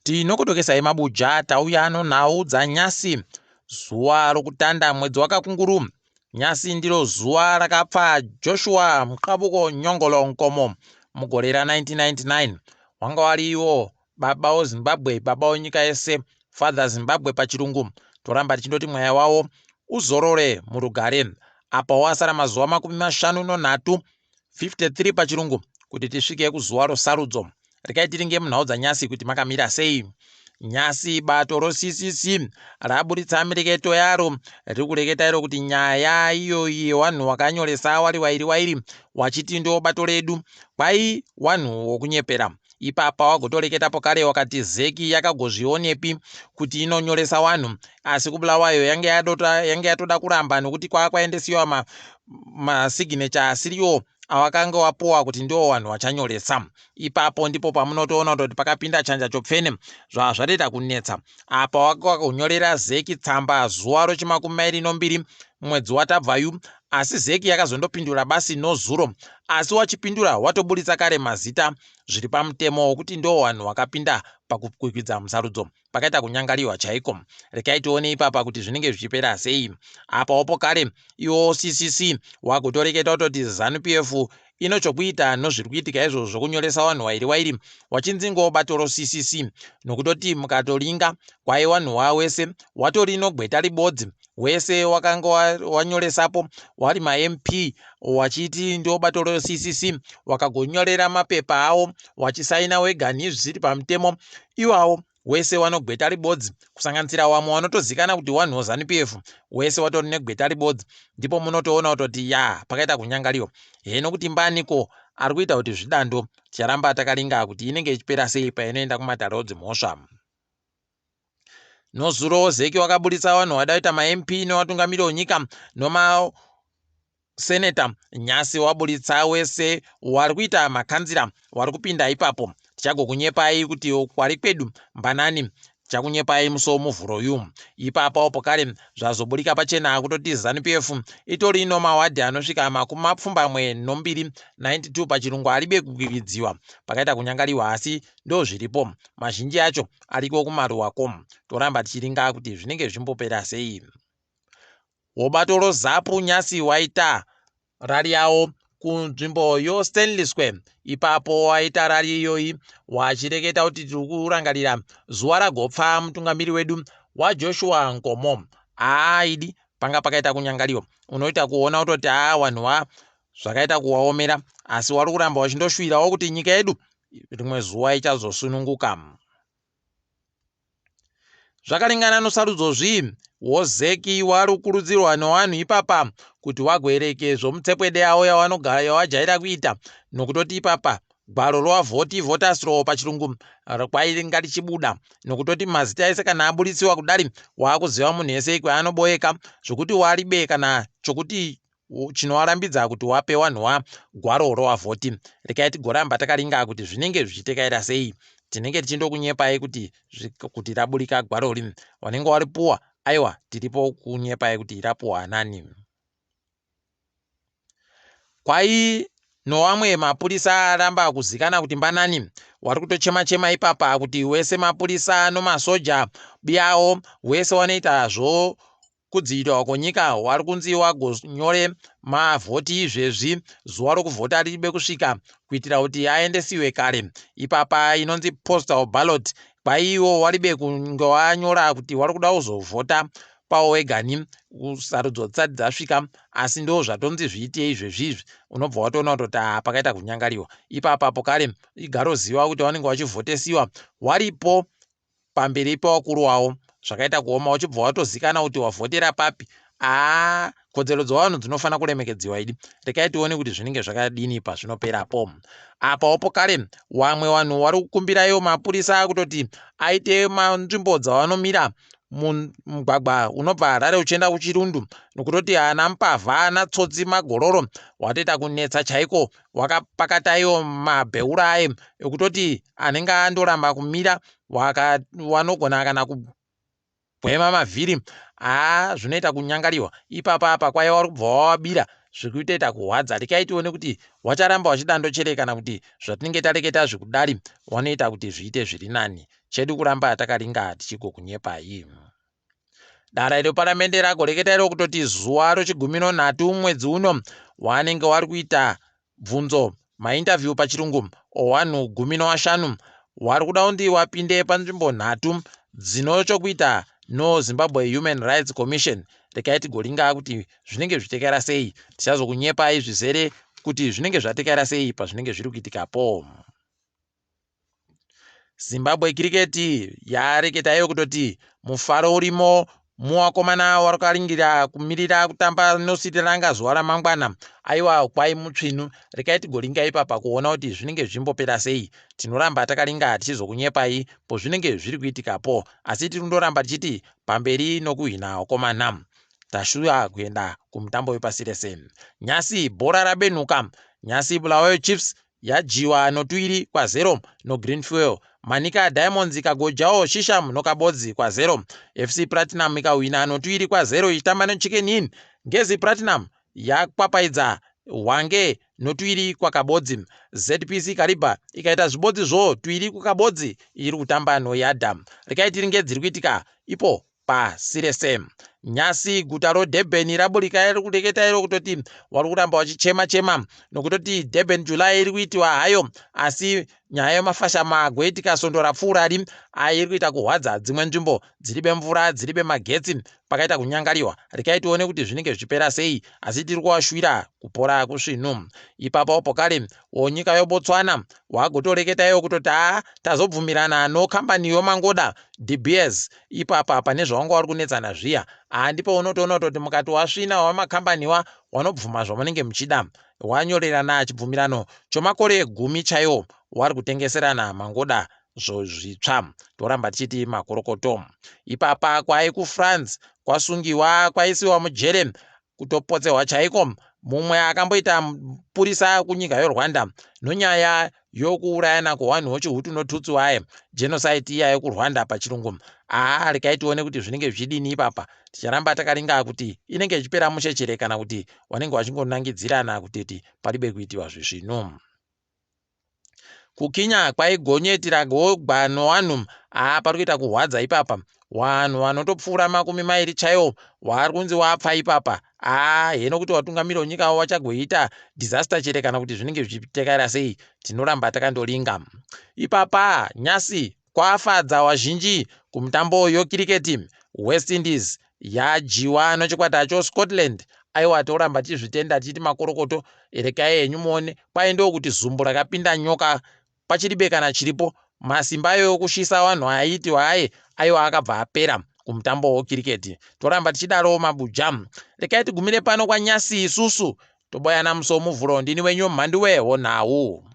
Tinokudokesai mabuja tauya nonhau dzanyasi zuva rokutanda mwedzi wakakunguru. Nyasi ndiro zuva rakapfa Joshua Mqabuko Nyongolo Nkomo mugore ra 1999. Wanga wari iwo baba weZimbabwe, baba wenyika yese, Father Zimbabwe pachirungu. Toramba tichindoti mweya wawo uzorore murugare. Apa wasara mazuva 53 53 pachirungu kuti tisvike kuzuva rosarudzo. Rekai tiringe munhau dzanyasi kuti makamira sei. Nyasi bato roCCC raburitsa mireketo yaro riri kureketa iro kuti nyaya iyoyi yewanhu wakanyoresa wari wairi wairi wachiti ndo bato redu kwai wanhu wokunyepera. Ipapa wagotoreketapo kare wakati zeki yakagozvionepi kuti inonyoresa wanhu asi kuBulawayo yange yatoda kuramba nokuti kwakwaendesiwa masignature ma asiriwo awakanga wapuwa kuti ndiwo wanhu wachanyoresa. Ipapo ndipo pamunotoona kutoti pakapinda chanja chopfene zvava zvatoita kunetsa. Apa wakakunyorera zeki tsamba zuva rochimakumi mairi nombiri mwedzi watabvayu asi zeki yakazondopindura basi nozuro asi wachipindura watoburitsa kare mazita zviri pamutemo wokuti ndiwo wanhu wakapinda pakukwikwidza musarudzo. Pakaita kunyangariwa chaiko. Rekai tione ipapa kuti zvinenge zvichipera sei. Apawopo kare iwo CCC wakutoreketa kutoti Zanu PF ino chokuita nozviri kuitika izvozvo zvokunyoresa vanhu wairi wairi wachinzingawo bato roCCC nokutoti mukatoringa kwai wanhu wawese watori nogweta ribodzi wese wakanga wanyoresapo wari maMP wachiti ndiwo bato roCCC wakagonyorera mapepa awo wachisaina wega nizvisiri pamutemo iwawo wese wanogweta ribodzi kusanganisira wamwe wanotozikana kuti wanhu weZanu PF wese watori negweta ribodzi ndipo munotoona kutoti ya pakaita kunyangariwa heno kuti mbaniko ari kuita kuti zvidando ticharamba takaringa kuti inenge ichipera sei painoenda kumatare odzimhosva. Nozuro Zeki wakaburitsa vanhu vada kuita maMP nevatungamiri wenyika noma Senator nyasi waburitsa wese wari kuita makanzira wari kupinda ipapo. Tichagokunyepai kuti kwari kwedu mbanani tichakunyepai musi womuvhuro yu. Ipapawo pokare zvazoburika pachena kutoti Zanu PF itori ino mawadhi anosvika 82 92 pachirungu aribe kukwikwidziwa pakaita kunyangariwa asi ndozviripo mazhinji acho ariko kumaruwako. Toramba tichiringa kuti zvinenge zvichimbopera sei. Wobato roZapu nyasi waita rari yawo kunzvimbo yoStanley Square. Ipapo waita rari iyoyi wachireketa kuti tiri kurangarira zuva ragopfa mutungamiri wedu waJoshua Nkomo. Aaidi panga pakaita kunyangariwa. Unoita kuona kutoti haa wanhu wa zvakaita kuwaomera asi wari kuramba wachindoshuwirawo kuti nyika yedu rimwe zuva ichazosununguka. Zvakaringana nosarudzo zvi, Wozeki wari kukurudzirwa nowanhu ipapa kuti wagwereke zvomutsepwede yawo yawanogara yawajaira kuita nokutoti ipapa gwaro rowavhoti voters roll pachirungu kwainga richibuda nokutoti mazita ese kana aburitsiwa kudari waakuziva munhu ese ikweanoboeka zvokuti waribe kana chokuti chinowarambidza kuti wape wanhu wa gwaro rowavhoti. Rekai tigoramba takaringa kuti zvinenge zvichitekaira sei. Tinenge tichindokunyepai kuti kuti raburika gwarori. Wanenge waripuwa aiwa tiripo kunyepai kuti rapuwa nani. Kwai nowamwe mapurisa aramba kuzikana kuti mbanani wari kutochema chema ipapa kuti wese mapurisa nomasoja biyawo wese wanoita zvo Kudzivirirwa kwenyika wari kunzi wagonyore mavhoti izvezvi zuva rokuvhota riribe kusvika kuitira kuti aendesiwe kare. Ipapa inonzi postal ballot kwaiwo waribe kunge wanyora kuti wari kuda kuzovhota pawo wegani sarudzo dzisati dzasvika asi ndo zvatonzi zviite izvezvi izvi unobva watoona kutoti haa pakaita kunyangariwa ipapapo kare igaroziva kuti wanenge wachivhotesiwa waripo pamberi pewakuru wawo zvakaita kuoma uchibva watozikana kuti wavhotera papi aa kodzero dzevanhu dzinofanira kuremekedziwa idi rekai tione kuti zvinenge zvakadini pazvinoperapo apawopo kare wamwe vanhu wari kukumbirayo mapurisa kutoti aite manzvimbo dzawanomira mumugwagwa unobva harare uchienda kuchirundu nokutoti ana mbavha ana tsotsi magororo watoita kunetsa chaiko wakapakata iwo mabheura aye ekutoti anenge andoramba kumira wanogona kana kugwema mavhiri haa zvinoita kunyangariwa ipapa apa kwaiva uri kubva wawabira zvikuitoita kuhwadza rekai tione kuti wacharamba wachidandochere kana kuti zvatinenge tareketa zvekudari wanoita kuti zviite zviri nani. Chedu kuramba takaringa tichigokunyepai. Dare reparamende ragoreketa iro kutoti zuva rochigumi nonhatu mwedzi uno wanenge wari kuita bvunzo mainterview pachirungu owanhu gumi nowashanu wari kuda kunzi wapinde panzvimbo nhatu dzinochokuita noZimbabwe Human Rights Commission. Rekai tigoringa kuti zvinenge zvichitekaira sei. Tichazokunyepai zvizere kuti zvinenge zvatekaira sei pazvinenge zviri kuitikapo. Zimbabwe Cricket yareketa iyo kutoti mufaro urimo muwakomana wakaringira kumirira kutamba noSri Lanka zuva ramangwana. Aiwa kwai mutsvinu. Rekai tigoringa ipapa kuona kuti zvinenge zvichimbopera sei. Tinoramba takaringa tichizokunyepai pozvinenge zviri kuitikapo. Asi tiri kundoramba tichiti pamberi nokuhwina wakomana. Tashuva kuenda kumutambo wepasi rese. Nyasi bhora rabenhuka. Nyasi Bulawayo Chiefs yadyiwa notuiri kwazero noGreen Fuel. Manica Diamonds ikagojawo Shisham nokabodzi kwazero. FC Platinum ikahwina notuiri kwazero ichitamba neChicken Inn. Ngezi Platinum yakwapaidza Hwange notuiri kwakabodzi. ZPC Kariba ikaita zvibodzi zvo tuiri kukabodzi iri kutamba noYada. Rekai tiringe dziri kuitika ipo pasi rese. Nyasi guta roDurban raburika riri kureketa iro kutoti wari kuramba wachichema chema nokutoti Durban July iri kuitiwa hayo asi nyaya yemafashama agoitika svondo rapfuurari ayi iri kuita kuhwadza dzimwe nzvimbo dziribe mvura dziribe magetsi pakaita kunyangariwa. Rekai tione kuti zvinenge zvichipera sei asi tiri kuvashwira kupora kusvinu. Ipapo pokare wonyika yoBotswana wagotoreketa iyo kutoti haa tazobvumirana nokambani yomangoda De Beers ipapa pane zvawanga wari kunetsana zviya. Haa ndipo unotoona kutoti mukati wasvina wamakambaniwa wanobvuma zvamunenge muchida. Wanyorerana chibvumirano chomakore gumi chaiwo wari kutengeserana mangoda zvitsva. Toramba tichiti makorokoto. Ipapa kwai kuFrance kwasungiwa kwaisiwa mujere kutopotsewa chaiko mumwe akamboita mupurisa kunyika yoRwanda nonyaya yokuurayana kwevanhu vochiHutu noTutsi waye genocide iya yekuRwanda pachirungu. Haa rekai tione kuti zvinenge zvichidini ipapa. Ticharamba takaringa kuti inenge ichipera mushe kana kuti wanenge wachingonangidzirana kutoti paribe kuitiwa zvisvinu. Kukinya kwaigonyetira gogwa nowanhu haa pari kuita kuhwadza ipapa. Wanhu wanotopfuura 20 chaiwo wari kunzi wapfa ipapa. Haa heno kuti watungamiri wenyika wachagoita disaster chere kana kuti zvinenge zvichitekaira sei. Tinoramba takandoringa. Ipapa nyasi kwafadza wazhinji kumutambo yokiriketi. West Indies yadyiwa nochikwata choScotland. Aiwa toramba tichizvitenda tichiti makorokoto rekai henyu muone. Kwai ndokuti zumbu rakapinda nyoka pachiribe kana chiripo. Masimba ayo okushisa vanhu aiitiwa aye aiwa akabva apera kumutambo wokiriketi. Toramba tichidaro mabuja. Rekai tigumire pano kwanyasi isusu. Toboyana musi womuvhuro ndini wenyu Mhanduwe wonhau.